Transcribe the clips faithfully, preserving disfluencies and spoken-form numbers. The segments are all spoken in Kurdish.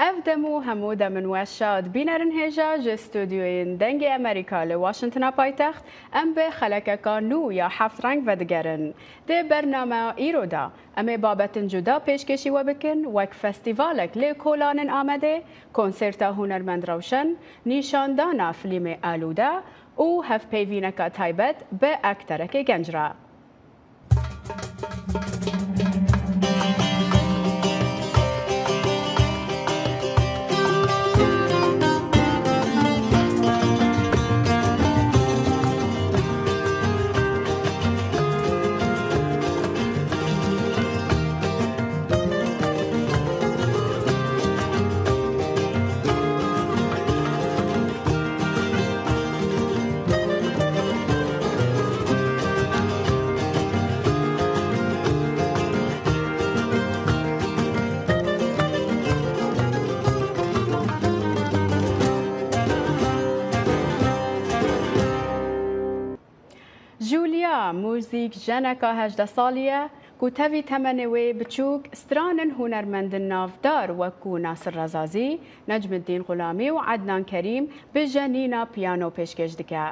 Ev dem û hemû demin we şad. Bînerin hêja ji stûdyoyên Dengê Amerîka li Washingtona paytext, em bi xelekeka nû ya Heft Reng vedigerin. Di bernameya îro de, em ê babetin cuda pêşkêşî we bikin, wek festîvalek lê kolan in Amedê, konserta hunermend Rewşen, nîşandana filmê Alûde û hevpeyvîneka taybet bi ekterekê genc re. Julia Muzîk jeneka hejdeh salî ye ku tevî temenê wê biçûk stranên hunermendin navdar wekû Nasir Rezazî, Necmiddîn Xulamî û Ednan Kerîm bi jenîna piyano pêşkêş dike.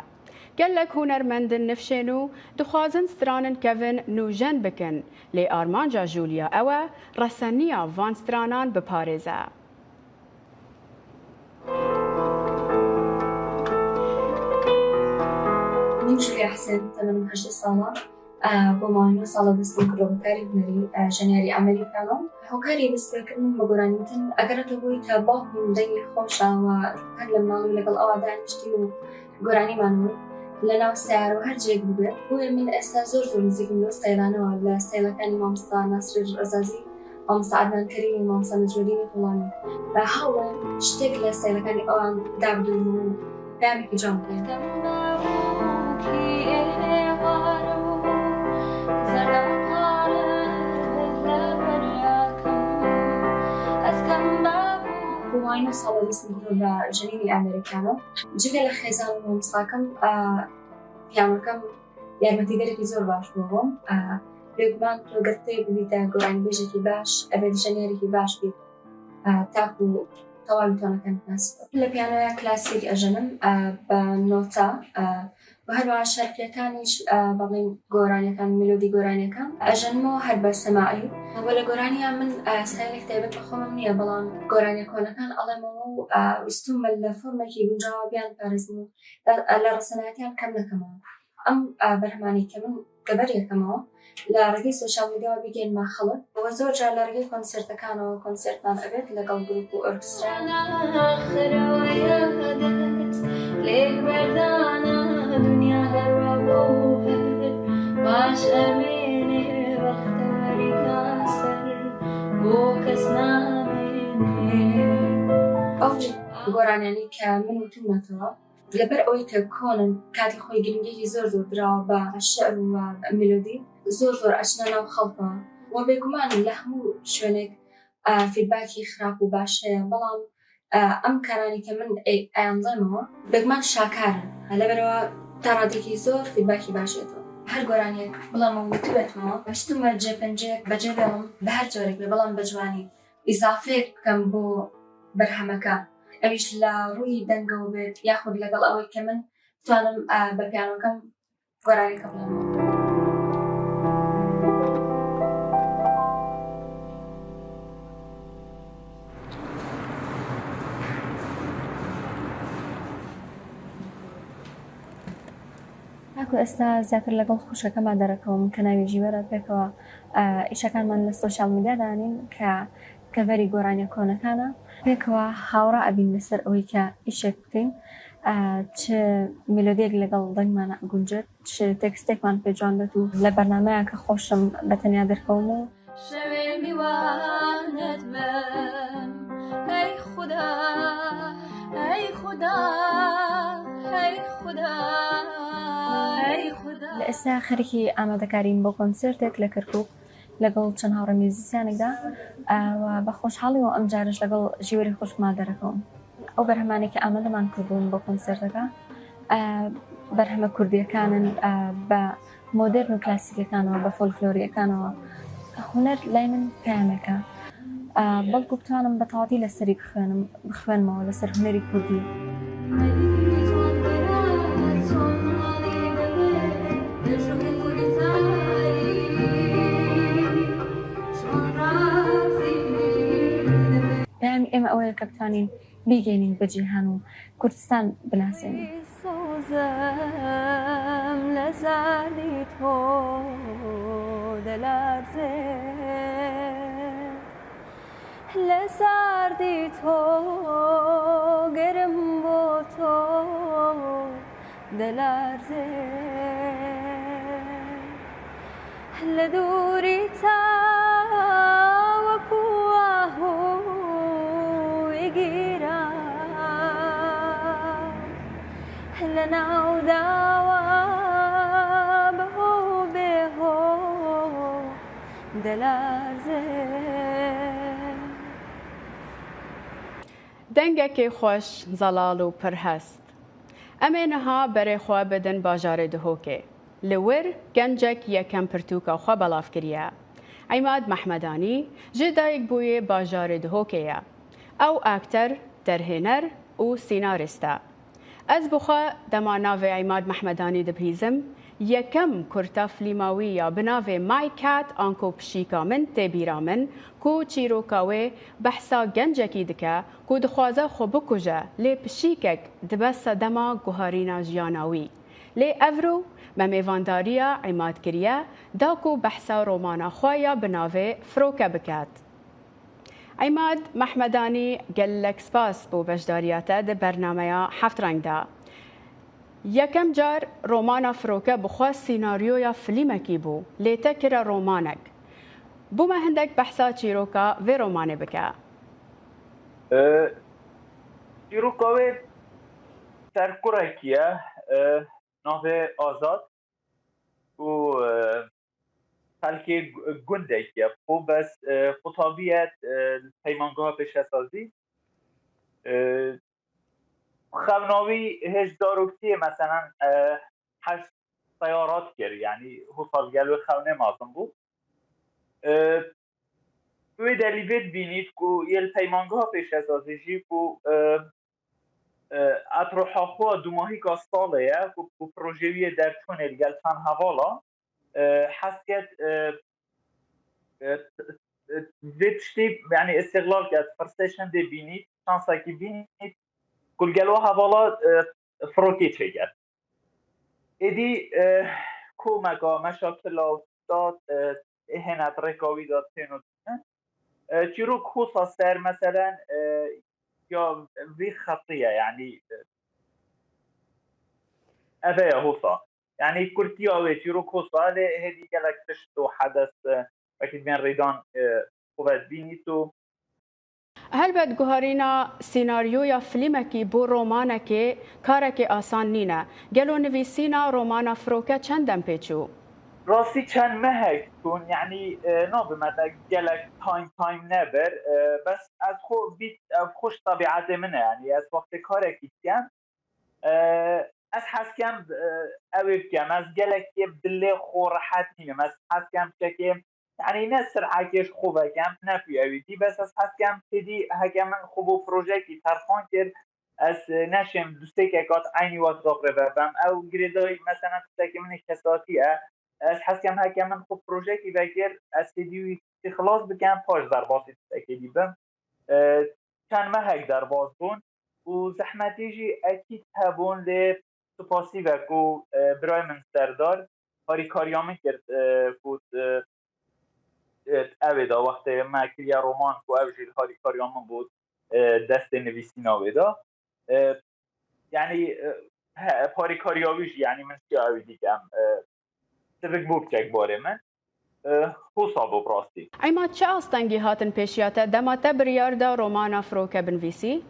Gelek hunermendin nifşên û dixwazin stranên kevin nûjen bikin, lê armanca Julia ew e reseniya van stranan biparêze. Min Julia Hesen, temenim hejdeh sal e. Bo mawî neh sala dest min kir bi karê hunerî, e, jeniyarî Amerîkano. Hokarî destpêkirin min bi goranîtin, eger tu bûyî te bavê min dengê xweş e û her li mala wî legel ewa daniştî û goranî manibû li nav seyare û her cihek bibe. Bûyê min êsta zor zor nizîk in li staylanê wa, li staylekanî mamosta Nasirê Rezazî, mamosta Ednan Kerîm û mamosta Necmedînê Xulamî. Ve hewle ştek li staylekanî ewan dabidûm û peyamekî can bidin. Bi wayîna sala dest min kir bi jenînî Amerîkano. Civê li xêzan û mamostakim, e, piyanekem yarmetîderekî zor baş bû. E, bêguman tu ger tê bibî te goranîbêjekî baş, ev ê jenîyarekî baş bî, e, ta ku tewalî toneken nas. Li piyanoya klasîk ejenim, e, bi nota, e, û her wiha şerqiyekaniş, e, belê goranîyekan, melodî goranîyekan. Ejenim û her bi semaî. Wele goraniya min, e, stayelek taybet bi xwe min niye, belam goranîya konekan elem û, e, wistûm min li formekî guncawa biyan parêzim û, e, li resenayetiyan kem nekem. Em, e, berhemanê ke min teber yekem e. Li rêgê sosyal medya bigihînme xelk. We zor car li rêgê konsertekan û konsertman ebêt legel grup û orkestra. Lêk berdana dinya her we bo her. Baş emênê bextewerî ka ser bo kes namênê. Ew goranyanî ke min û tu netewa. Li ber ewê ke kon in, katî xwe giringiyekî zor zor dirawa be şi'r û melodî, zor zor eçine nav xelka. We bêguman li hemû şwênek, e, feedbackî xirab û baş heye, belam, e, em karanî ke min ê, eyandeme, bêguman şakar in. Li ber ewa ta radekî zor feedbackî baş heye. Her goraniyek bila min wî tu betime, wistûme cê pencek, becê velim, bi her corek be, belam bi ciwanî. Îzafeyek bikim bo berhemeke. Ew jî li rûyî dengê wê bêt, yaxud legel ewê ke min bitanim, e, bi piyanokem goranî qebûl bikim. Taku êsta zêdetir legel xwişkekema derekewim ke navê jî Wera, pêkeve, e, îşekanman li sosyal medya danîn ke keverî goraniya konekan e. Pêkeve hawra ebîn li ser ewê ke îşek bikin, e, çi melodiyek legel dengman guncet, çi tekstekman pê ciwan bet û li bernameyeke xweş im bi tenya derkewim û Şevê mîwanet bim, hey Xuda, hey Xuda, hey Xuda, hey Xuda. Li êsta xerîkî amadekarî im bo konsertek li Kirkûk, legel çend hawrê muzîsyanek de, e, we bi xweşhalî û em cariş legel jîwerî xweşkema derekewim. Ew berhemanê ke amademan kirbûn bo konserteke, e, berheme kurdîyekan in, e, bi modern û klasîkekan û bi folklorîyekan û huner lay min peyamek e. ئە، بەڵکو بتوانم بە تەواوەتی لەسەری بخوێنم، بخوێنمەوە لەسەر هونەری کوردی. پەیامی ئێمە ئەوەیە کە بتوانین بیگەینین بە جیهان و کوردستان بناسێنین. سۆزم لە زەردی تۆ دەلەرزێ، لە زەردی تۆ گەرم بۆ تۆ دەلەرزێ. لە دووری تا وەکو ئاهووی گیرا، لە ناو داوا بەهۆ بێهۆ دەلەرزێ. Dengekê xweş, zelal û pir hest. Em ê niha berê xwe bidin bajarê Duhokê. Li wir gencek yekem pirtûka xwe belav kiriye. Îmad Mehmedanî ji dayikbûyê bajarê Duhokê ye. Ew akter, derhêner û sînarîst e. Ez bi xwe dema navê Îmad Mehmedanî dibihîzim, yekem kurta filîma wî ya bi navê My Cat anku Pişîka Min tê bîra min ku çîroka wê behsa gencekî dike ku dixwaze xwe bikuje, lê pişîkek dibe sedema guharîna jiyana wî. Lê evro me mêvandariya Îmad kiriye, da ku behsa romana xwe ya bi navê Firoke biket. Îmad Mehmedanî, gelek spas bo beşdariya te di bernameya Heft Reng de. Yekem car romana Firoke bi xwe sînaryoya filîmekî bû, lê te kire romanek. Bo me hindek behsa çîroka vê romanê bike. E, çîroka wê serkurekî ye, e, navê Azad û, e, xelkê gu-, gundekî ye. Xwe bes, e, qutabiye, e, peymangeha pêşesazî. E, xewna wî hêj zaroktiyê, meselen, e, hej seyarat kir, yanî hûsa li gel wê xewnê mezin bû. E, wê delî vê dibînît ku yê li peymangeha pêşesazî jî ku, e, e, etroha xwe dûmahîka salê ye ku, ku projê wî yê derçûnê li gel çend hevala, e, hez ket, e, e, t-, t-, vê tiştî, yanî îstîxlal ket, firsê şindê bînît, şansekî bînît, ku li gel wa hevala, e, firokê çêket. Êdî, e, komeka meşakila da, e, hêne di rêka wî de têno dîtin. E, çîrok hosa ser, meselen, e, ya vî xetî ye, yanî, e, ev e ya hosa. Yanî kurtiya wê çîrok hosa, lê hêdî gelek tişt û hedes, e, wekî bên rêdan, e, xwe vedbînît û Helbet guharîna sînaryoya filmekî bo romanekê karekê asan nîne. Gelo nivîsîna romana Firoke çend dem pê çû? Rastî çend mehek çûn, yanî, e, nabime te gelek time time nebir, e, bes ez xwe vît, ev xwe ji tebiatê min e, yanî ez wextê karekî dikem, e, ez hez kem, e, ew ê bikem, ez gelekî bi dilê xwe rehet nînim, ez hez kem tiştekê, yanî ne sirhekê ji xwe vekem, ne ku ewî dî, bes ez hez kem têdî heke min xwe bo projeyekî terxan kir, ez, e, neşêm du sê kekek eynî wexta rê vebem. Ew girêdayî, meselen, tiştekî min ê kesatî ye. Ez hez kem heke min xwe projeyekî vekir, ez têdî wî xilas bikem, paş derbasî tiştekê dî bim. E, çend mehek derbas bûn û zehmetî jî ekîd hebûn, lê spasî ve ku, e, birayê min Serdar harîkariya min kir, e, ku, e, e, ew ê da wextê me kiriye roman ku ew jî harîkariya min bû, e, destê nivîsîna wê da. E, yanî, e, he, harîkariya wî jî, yanî min çiya ew ê dikem, e, sivik bû biçek barê min. E, hosa bû bi rastî. Îmad, çi astengî hatin pêşiya te dema te biryar da romana Firoke binivîsî?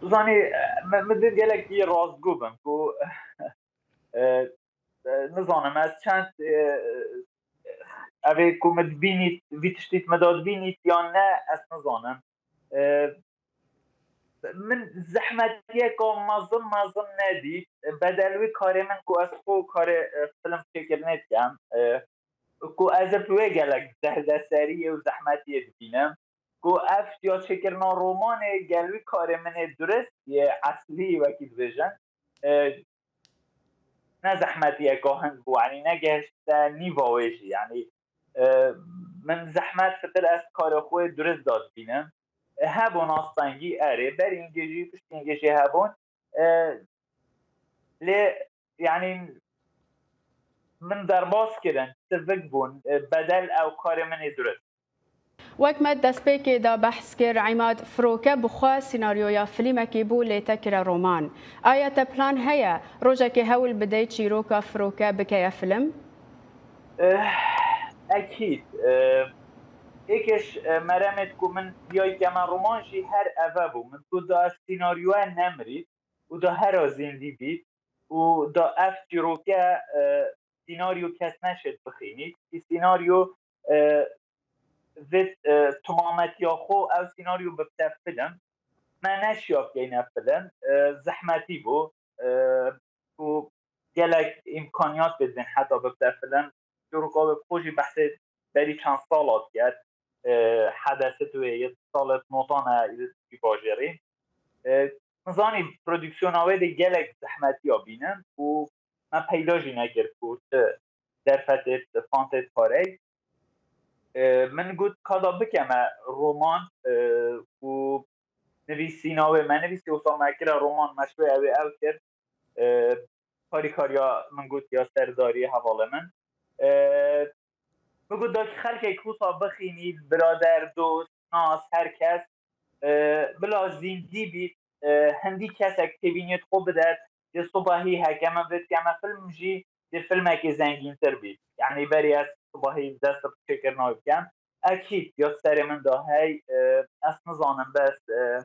Zanî, e, min, min dît gelek yê rastgû bim ku, e, e, nizanim ez çend, e, ev ê ku min dibînît, vî tiştî min da dibînît yan ne, ez nizanim. E, min zehmetiyeka mezin mezin nedît. Bedel wî karê min ku ez xwe karê, e, film çêkirinê dikem, e, ku ez bi wê gelek derdeseriye û zehmetiyê dibînim, ku ev ya çêkirina romanê gel wî karê min ê durist yê eslî wekî dibêjin, e, ne zehmetiyeka hind bû, yanî negehişte nîva wê jî. Yanî, e, min zehmet fitir ez karê xwe durist da dibînim. E, hebûn astengî erê, berî hingê jî, piştî hingê jî hebûn. E, lê, yanî, min derbas kirin, sivik bûn, e, bedel ew karê min ê durist. Wek me destpêkê de behs kir, Îmad, firoke bi xwe senaryoya filmekî bû, lê te kire roman. Aya te plan heye, rojekê hewl bidey çîroka firoke bikeye film? Eh, ekîd. Eh, êkeş, eh, meremêt ku min diyayî keme roman jî her eve bû. Min got da ev senaryoya nemirît û da hera zîndî bît û da ev çîroke, eh, senaryo kes neşêt bixînî. Ki senaryo, eh, vê, eh, timametiya xwe ev senaryo bibte film. Me neşiya bikeyne film. Eh, zehmetî bû. Eh, û gelek îmkaniyat bidin heta bibte film. Çîroka wê bi xwe jî behsê berî çend sala diket. Eh, hedese tu yê salê notane jî bajêrî. Eh, min zanî produksiyona wê de gelek zehmetiya bînin û me peyda jî nekir ku çi derfetê, fantê dikarey. E, min got, ka da bikeme roman, e, û nivîsîna wê me nivîsî, wisa me kire roman, me şwê ew ê ew kir. E, karîkariya min got ya serdarî hevalê min. E, min got, da xelkek wisa bixînî, birader, dost, nas, her kes, e, bila zîndî bît, e, hindî kesek têbîniyê xwe bidet, dê sibahî heke min vê dikeme film jî, dê filmekê zengîntir bît. Yanî berî ez sibahî dest bi çêkirina wê bikem. Ekîd ya serê min de hey, e, ez nizanim bes, e,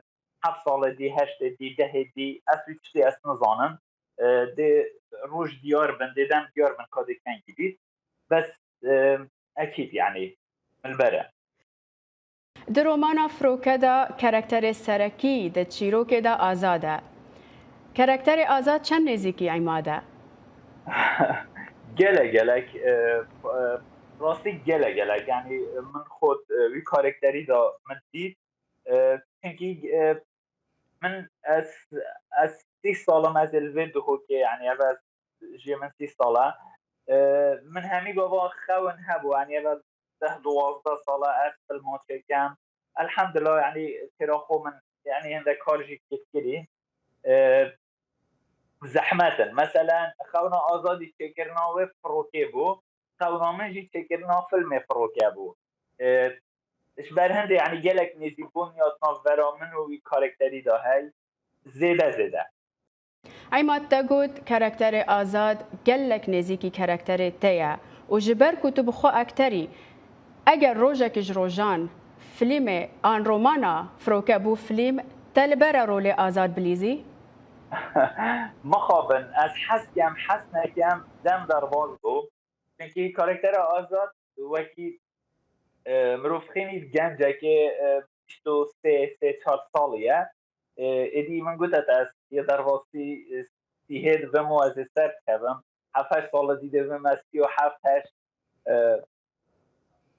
heft salê dî, heştê dî, dehê dî, ez wî tiştê ez nizanim. E, dê roj diyar bin, dê dem diyar bin ka dê kengî bît. Bes, e, ekîd yanî min li ber e. Di romana Firoke de karakterê serekî di çîrokê de Azad e. Karakterê Azad çend nêzîkî Îmad e? Gele gelek, e, e, rastî gele gelek. Yanî min xwe, e, wî karakterî de min dît. E, çunkî, e, min ez, ez sî sal im, ez ê li vê duhokê, yanî ev ez jiyê min sî sal e. E, min hemî gava xewin hebû, yanî ev ez deh duwazdeh sal e ez filma çêkem. Elhamdulillah, yanî têra xwe min, yanî hinde kar jî kêfkirî. E, zehmet in. Meselen, xewna Azadî çêkirina wê Firokê bû. Xewna min jî çêkirina filmê Firoke bû. E, ji ber hindê, yanî gelek nêzîkbûn ya di navbera min û wî karakterî de hey, zêde zêde. Îmad, te got, karakterê Azad gelek nêzîkî karakterê te ye û ji ber ku tu bi xwe akter î, eger rojekî ji rojan filmê an romana Firoke bû film, te li ber e rolê Azad bilîzî? Mixabin, ez hez kem, hez nekem, dem derbaz bû. Çunkî karaktera Azad wekî, e, mirov xênî gencekê, e, bîst û sê, sê çar salî ye. E, êdî min gote te ez yê derbasî, e, sîhê dibim û ez ê ser dikevim. Heft heşt sala dî dibim ez sî û heft heşt. E,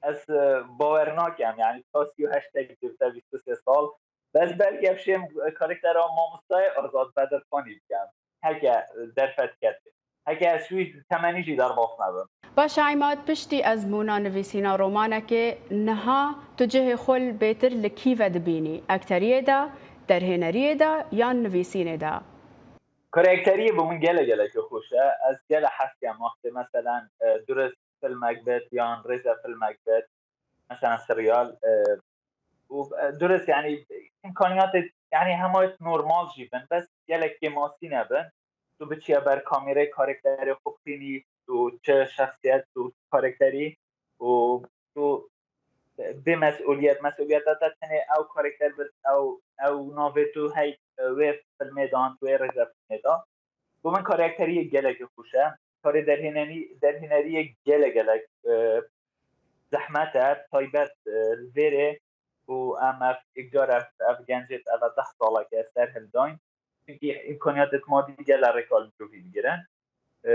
ez, e, bawer nakem, yanî ta sî û heşt tek dibite bîst û sê sal. Bes belkî ev şêm karaktera mamostayê Azad Bedirxanî bikem. Heke derfet kete. Heke ez wî temenî jî derbas nebim. Baş e Îmad, piştî ezmûna nivîsîna romanekê, niha tu cihê xwe li bêtir li kî ve dibînî? Akteriyê de, derhêneriyê de yan nivîsînê de? Karakteriyê bo min gele gelekî xweş e. Ez gele hez dikem wextê, meselen, e, durist filmek bit yan rêze filmek bit, mesela serial, e, û, e, durist, yanî, îmkaniyatê, yanî, hema normal jî bin, bes gelek kêmasî nebin. Tu biçiye ber kamêrê karakterê xwe bixînî, tu çi şexsiyet, tu karakterî û tu bê mesûliyet, mesûliyeta te tenê ew karakter bit, ew, ew navê tu hey, e, wê filmê de an, wê rêze filmê de. Bo min karakteriyê gelekî xweş e. Karê derhênenî-, derhêneriyê gele gelek, e, zehmet e, taybet, e, li vêrê û em ev, êkcar ev, ev gencê ev e deh salek e ser hildayn. Çunkî îmkaniyatê madî gele rêka li mirovî digirin. E,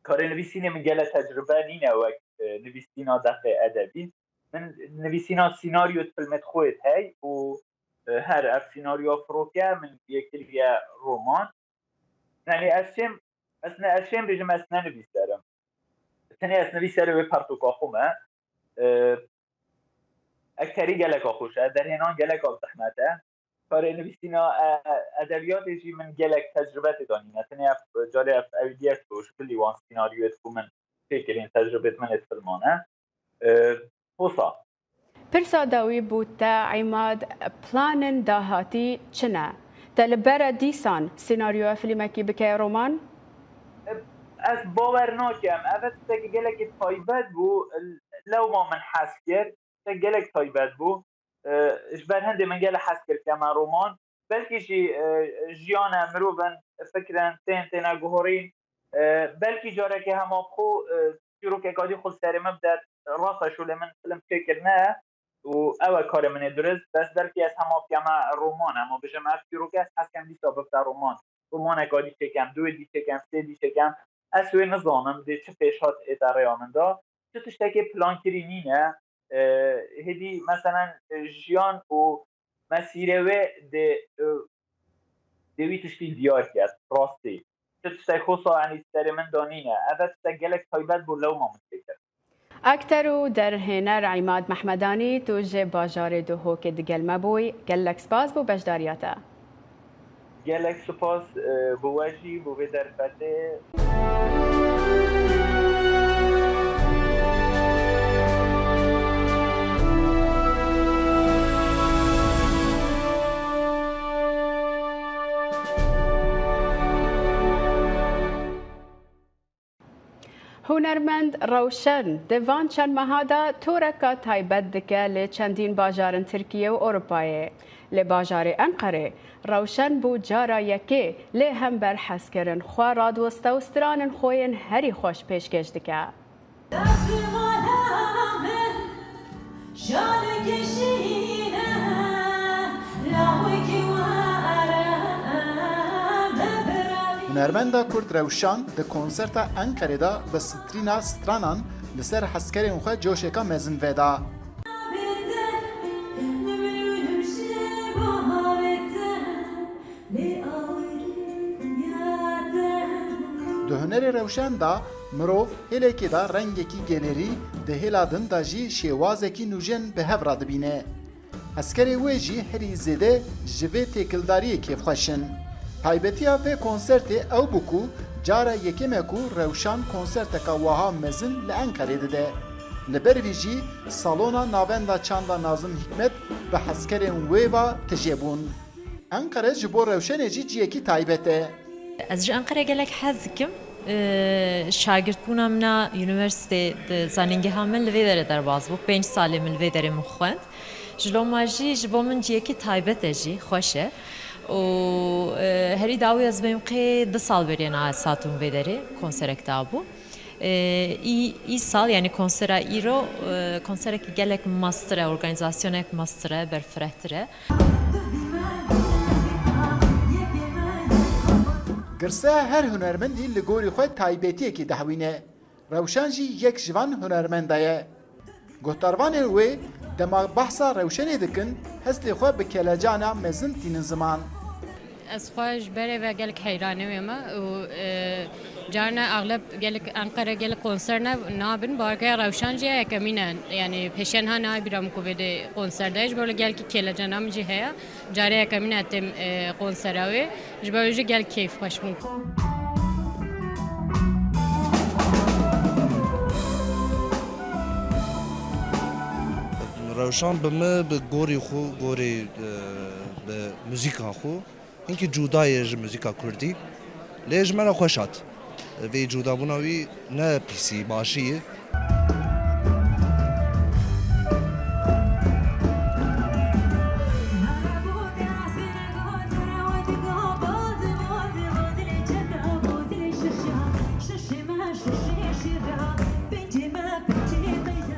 karê nivîsînê min gele tecrube nîne wek e, nivîsîna deqê edebî. Min nivîsîna sînaryo di filmê di xwe hey û, e, her ev sînaryo firoke min yê kiriye roman. Yanî ez şêm, ez ne, ez şêm bêjim, ez ne nivîser im. Tenê ez nivîserê wê pertûka xwe me. E, Ekterî geleka xweş e, derhênan geleka zehmet e. Karê nivîsîna, e, edebiyatê jî min gelek tecrube tê de nîne. Tenê ev, carê ev ewîdiye ji bilî wan sînaryoyê ku min fêkirîn, tecrubê min ê filman e. E, Hosa. Pirsa dawî bû te, Îmad, planên dahatî çi ne? Te li bere dîsan sînaryoya filmekî bikeye roman? Ez bawer nakem. Ev tiştekî gelekî taybet bû. Lewma min hez kir. Tiştek gelek taybet bû. E, ji ber hindê min gelek hez kir keme roman. Belkî jî, e, jiyan e, mirov in, fikir in, tên têne guhorîn. E, belkî carekê hema bi xwe, e, çîrokeka dî xwe li serê min bide, rast e, şolê min film çêkirine û ew e karê min ê durist, bes belkî ez hema bikeme roman, hema bijim ev çîrokê ez hez kem dîsa bibite roman. Romaneka dî çêkem, duê dî çêkem, sê dî çêkem, ez wê nizanim, dê çi pêşhat ête rêya min de. Çi tiştekê plankirî nîne. E, hêdî, meselen, e, jiyan û mesîrê wê dê, e, dê wî tiştî diyar ket, rastî. Çi tiştek hosa, yanî, serê min de nîne. Ev e tiştek gelek taybet bû, lewma min çêkir. Akter û derhêner Îmad Mehmedanî, tu ji bajarê Duhokê digel me bûyî. Gelek spas bo beşdariya te. Gelek spas, e, bo we jî, bo vê derfetê. Hunermend Rewşen di van çend meha de toreka taybet dike li çendîn bajarên Tirkiye û Ewropayê. Li bajarê Enqerê Rewşen bû cara yekê lê hember hezkirin xwe radiwiste û stranên xwe yên herî xweş pêşkêş dike. Şalekê şîne, lawekî were, me biravî. Hunermenda Kurd Rewşan di konserta Enqerê de bi strîna stranan li ser hezkerên xwe coşeka mezin veda. Di hunerê rewşen de mirov hêlekê de rengekî gelêrî, di hêla din de jî şêwazekî nûjen bi hev re dibîne. Hezkerê wê jî herî zêde ji vê têkildariyê kêfxweş in. Taybetiya vê konsertê ew bû ku cara yekem e ku Rewşan konserteka wiha mezin li Enqerê dide. Li ber vî jî Salona Navenda Çanda Nazim Hikmet bi hezkerên wê ve tije bûn. Enqere ji bo Rewşenê jî ciyekî taybet e. Ez ji Enqere gelek hez dikim. Ee, şagirdbûna min a unîversîtê di zanîngeha min li vê derê derbas bû. Pênc salê min li vê derê min xwend. Ji loma jî ji bo min ciyekî taybet e jî, xweş e. Û, e, herî dawî ez bêm qê du sal beriye niha ez hatûm vê derê, konserek dabû. E, î, î sal, yanî konsera îro, e, konserekî gelek mastir e, organîzasyonek mastir e, berfirehtir e. Girse her hunermendî li gorî xwe taybetiyekî dehwîne. Rewşan jî yek ji van hunermenda ye. Guhdarvanên wê dema behsa Rewşenê dikin, hestê xwe bi kelecana mezin tînin ziman. Ez xwe ji berê ve gelek heyranê wê me û, e, carna axleb gelek Enqere gelek konser ne, nabin, barkeya Rewşan jî yekemîn e. Yanî pêşiya niha nayê bîra min ku vê dê konser de, ji bo gelekî kêlecana min jî heye. Carê yekemîn e têm, e, konsera wê. Ji ber wê jî gelek keyfxweş bûm. Rewşan bi min, bi gorî xwe, gorî, e, bi muzîka xwe, hinkî cuda ye ji muzîka kurdî. Lê ji me re xweş hat. Vê cudabûna wî ne pîsî, başî ye.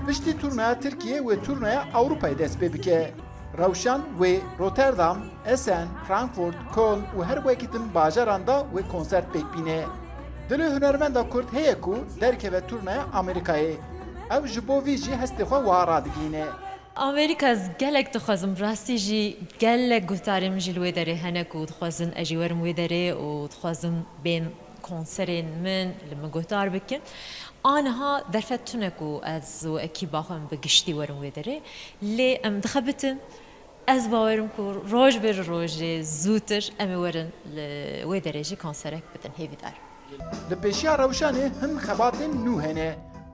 Piştî turnaya Tirkiyê wê turnaya Ewropayê dest pê bike. Rewşan wê Rotterdam, Essen, Frankfurt, Köln û her wekî din bajaran de wê konsert pêk bîne. Dilê hunermenda Kurd heye ku derkeve turnaya Amerîkayê. Ew ji bo vî jî hestê xwe wiha radigihîne. Amerîka, ez gelek dixwazim, rastî jî gelek guhdarên min jî li wê derê hene ku dixwazin ez jî werim wê derê û dixwazim bên konserên min li min guhdar bikin. Aniha derfet tune ku ez û ekîba xwe em bi giştî werin wê derê. Lê em dixebitin. Ez bawerim ku roj bi rojê zûtir em ê werin li wê derê jî konserek bidin hêvîdar. Li pêşiya rewşanê hin xebatên nû hene.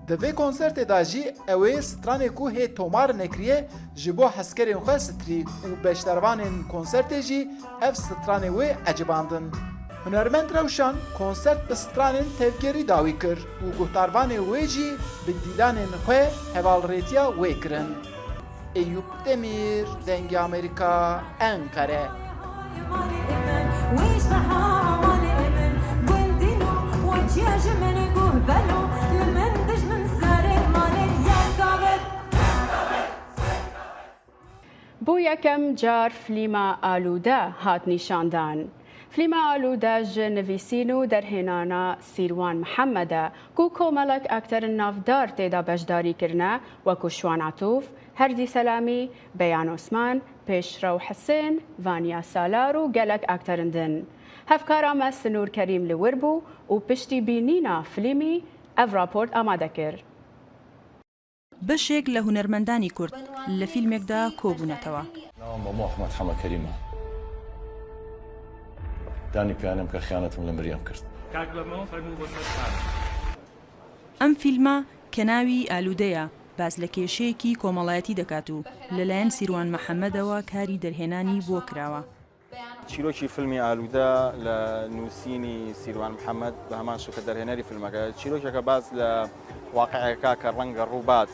Di vê konsertê de jî ew ê stranê ku hê tomar nekiriye ji bo hezkerên xwe strî û beşdarvanên konsertê jî ev stranê wê ecibandin. Hunermend Rewşan konsert bi stranên tevgerî dawî kir û guhdarvanê wê jî bi dîlanên xwe hevalrêtiya wê kirin. Eyûp Demîr, Dengê Amerîka, Enqere. Bo yekem car filîma Alûde hat nîşandan. Filîma Alûde ji nivîsîn û derhênana Sîrwan Mihemed e, ku komelek akterên navdar tê de beşdarî kirine, wekû Şiwan Atûf, Herdî Selamî, Beyan Osman, Pêşrew Hisên, Vanya Salar û gelek akterên din. Hevkara me Sinûr Kerîm li wir bû û piştî bînîna filmî ev raport amade kir. Beşek le hunermendani Kurd le filmekda kobûneteva. Navê min Muhammed Heme Kerîm e. Danî piyanê min ke xiyanetim li Miryem kir. Kak Bemo, fermû bo ser kar. Em filma ke navî Alûde ya, baz le kêşeyekî komelayetî dekat û lelayen Sîrwan Mehemedeva karî derhênanî bo kirawa. Çîrokî filmî Alûde le nûsînî Sîrwan Mihemed, bi heman şêwê ke derhênerî filmeke, çîrokeke baz le waqi'eke ke renge rûbat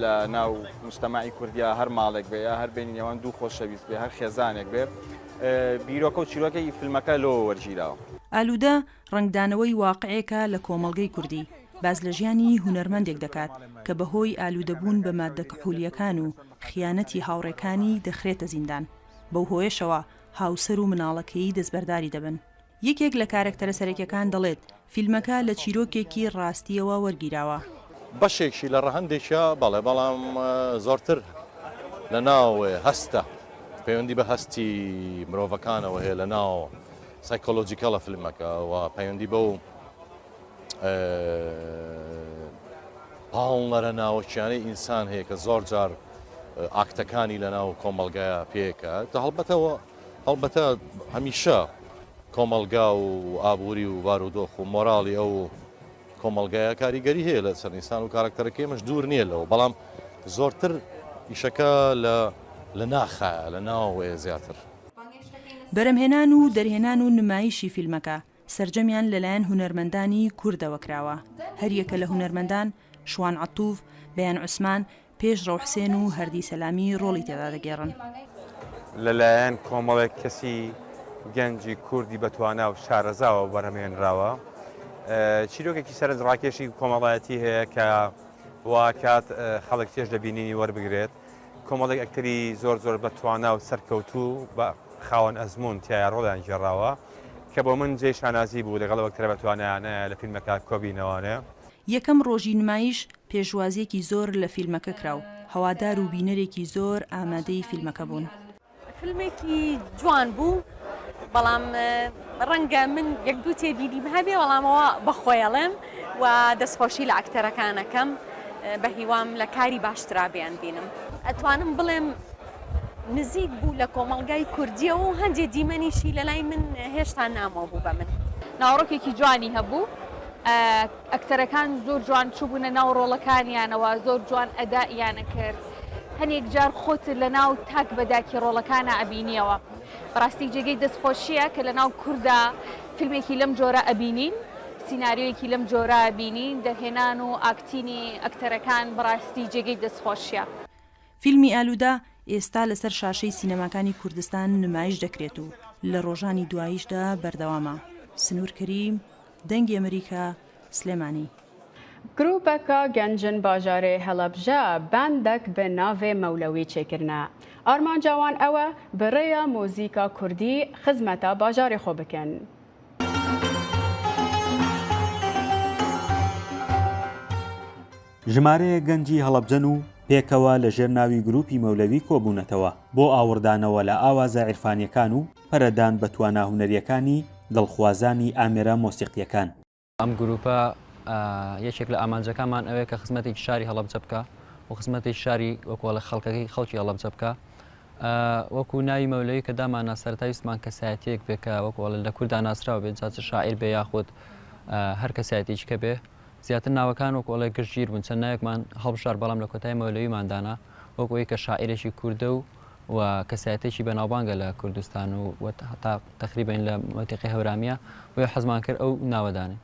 le nav mujtemaî kurdî ya, her malek be ya, her beynî nêwan dû xoşewîst be, her xêzanek be, e, bîroke û çîrokê î filmeke lo wergîra. Alûde rengdanewey waqi'eke le komelgey kurdî, baz le jiyani hunermendek dekat ke be hoy alûdebûn be madde kihûlîyekan û xiyanetî hawrêkanî dixirête zîndan. Bew hoyê şewa hawser û minalekeyî destberdarî debin. Yekek le karektere serekekan delêt, filmeke le çîrokekî rastîyewa wergîrawa. Beşek jî le rehendêk ya, belê, belam, e, zortir le nav, e, hest e. Peywendî be hestî mirovekan e, we hê le nav psychological e filmeke, we peywendî be û, e, pawnlere nawekiyanê însan heye ke zor car, e, aktekanî le nav komelgeya pêke. Te helbete we, helbete hemîşe komelga û aborî û barodox û moralî ew komelgeya karîgerî heye li ser însan û karakterekê me ji dûr niyê lew. Belam zortir îşeke li, li naxe, li nav wê zêdetir. Beremhênan û derhênan û nimayîşî filmeke sercemiyan li layen hunermendanî Kurd ewe kirawa. Her yeke li hunermendan Şiwan Atûf, Beyan Usman, Pêşrew Hisên û Herdî Selamî rolî tê de digêrin. Li layen komelek kesî gencî kurdî betwana û şarezawa berhemhênrawa. E, çîrokekî serenzrakêşî komelayetî heye ke wa kat, e, xelk çêj de bînînî werbigirêt. Komelek ekterî zor zor betwana û serkewtû be xawen ezmûn tiyaya roleyan jêrawa. Ke bo min cey şanazî bû, legal ew ektere betwaneyane li filmeke kobînewane. Yekem rojî nimayîş pêşwaziyekî zor li filmeke kiraw. Hewadar û bînerekî zor amadeyî filmeke bûn. Filmekî ciwan bû, belam, e, renge min yek du têbînî min hebê, belam ewa bexweyelim we destxweşî li akterekan ekem, e, be hîwam le karî baştira bêyan bînim. Etwanim bilêm, nizîk bû le komelgay Kurdî û hindê dîmenî şî le lay min hêşta namo bû be min. Nawerokekî ciwanî hebû. E, akterekan zor ciwan çûbûne nav rolekaniyanewa, zor ciwan edaiyan kir. Hinek car xwe tu le nav tak be dakî rolekana ebîniyewa. Bi rastî cêgey destxweşiye ke le nav Kurda filmekî lem cora ebînîn, sînaryoyekî lem cora ebînîn, derhênan û aktînî akterekan bi rastî cêgey destxweşiye. Filmî Alûda êsta li ser şaşeyî sînemakanî Kurdistan nimayîş dekrêt û li rojanî duayîş de berdewam e. Sinûr Kerîm, Dengê Amerîka, Silêmanî. Grûpeka gencên bajarê Helebje bendek bi navê Mewlewî çêkirine. Armanca wan ew e bi rêya muzîka kurdî xizmeta bajarê xwe bikin. ژمارەیەک گەنجی هەڵەبجەن و پێکەوە لە ژێر ناوی گروپی مەولەوی کۆبوونەتەوە بۆ ئاوڕدانەوە لە ئاوازە عیرفانیەکان و پەرەدان بە توانا هونەریەکانی دڵخوازانی ئامێرە مۆسیقیەکان. ئەم گروپە، ئە، یەکێک لە ئامانجەکانمان ئەوەیە کە خزمەتێکی شاری هەڵەبجە بکە و خزمەتێکی شاری وەکوڵە خەڵکەکەی خەڵکی هەڵەبجە بکە. ئە، وەکو ناوی مەولەوی کە داماننا سەرەتا ویستمان کەسایەتیەک بێ کە وەکوڵە لە کووردا ناسراو بێت، جا چ شاعیر بێ یاخود، ئە، هەر کەسایەتێکی کە بێ. زیاتر ناوەکان وەکوڵە گشتگیر بوون، چەند ناوێکمان هەڵبژار، بەڵام لە کۆتایی مەولەویمان دانا وەکو ئەوەی کە شاعیرێکی کوردە و و کەسایەتێکی بەناوبانگە لە کوردستان و وەت-، هەتا تەقریبەن لە مەنتیقەی هەورامیە و حەزمان کرد ئەو ناوەدانێ.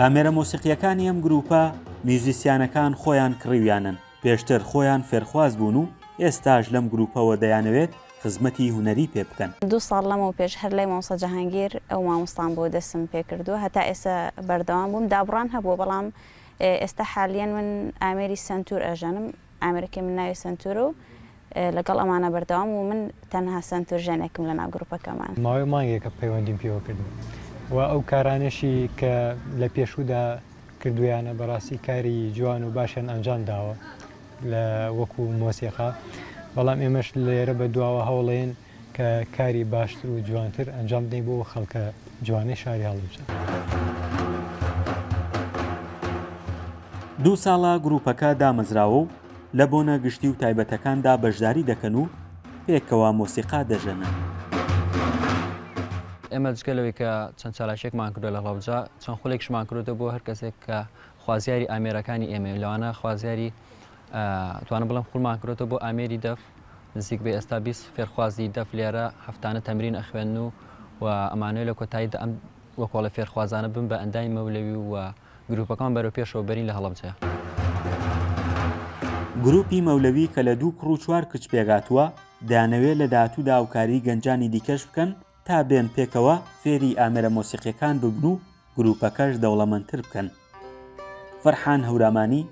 ئامێرە مۆسیقیەکانی ئەم گروپە میوزیسیانەکان خۆیان کڕیویانن، پێشتر خۆیان فێرخواز بوون و ئێستاش لەم گروپەوە دەیانەوێت خزمەتی هونەری پێ بکەن. دوو ساڵ لەمەو پێش هەر لای مامۆستا جەهانگیر ئەو مامۆستان بۆ دەستم پێ کردووە، هەتا ئێستا بەردەوام بووم. دابڕان هەبووە، بەڵام ئێ، ئێستا حالیەن من ئامێری سەنتور ئەژەنم، ئامێرەکەی من ناوی سەنتورە و، ئێ، لەگەڵ ئەمانە بەردەوام و من تەنها سەنتور ژەنێکم لە ناو گروپەکەمان. ماوەی مانگێکە پەیوەندیم پێوە کردن و ئەو کارانەشی کە لە پێشوودا کردویانە بەڕاستی کاری جوان و باشیان ئەنجام داوە لە وەکو مۆسیقا، بەڵام ئێمەش لێرە بە دواوە هەوڵێن کە کاری باشتر و جوانتر ئەنجام بدەین بۆ خەڵکە جوانەی شاری هەڵبجە. دوو ساڵە گروپەکە دامەزراوە و لە بۆنە گشتی و تایبەتەکاندا بەشداری دەکەن و پێکەوە مۆسیقا دەژەنن. ئێمە جگە لەوەی کە چەند چالاکیەکمان کردووە لە هەڵەبجە، چەند خولێکشمان کردووە بۆ هەر کەسێک کە خوازیاری ئامێرەکانی ئێمە، لەوانە خوازیاری، ئە، توانم بڵێم خولمان کردووە بۆ ئامێری دەف، نزیک بە ئێستا بیست فێرخوازی دەف لێرە هەفتانە تەمرین ئەخوێن و، و ئەمانەوە لە کۆتاییدا ئەم وەکۆڵە فێرخوازانە بن بە ئەندامی مەولەوی و گروپەکان بەرەو پێشەوە بەرین لە هەڵەبجە. گروپی مەولەوی کە لە دوو کوڕ و چوار کچ پێکهاتووە، دەیانەوێت لە داهاتوودا هاوکاری گەنجانی دیکەش بکەن تا بێن پێکەوە فێری ئامێرە مۆسیقیەکان ببن و گروپەکەش دەوڵەمەندتر بکەن. فەرحان هەورامانی،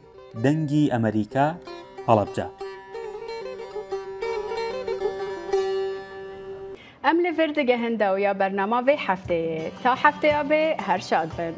دەنگی ئەمریکا، هەڵەبجە. Em li vir digehin dawiya bernama vê hefteyê. Ta hefteya bê her şad bin.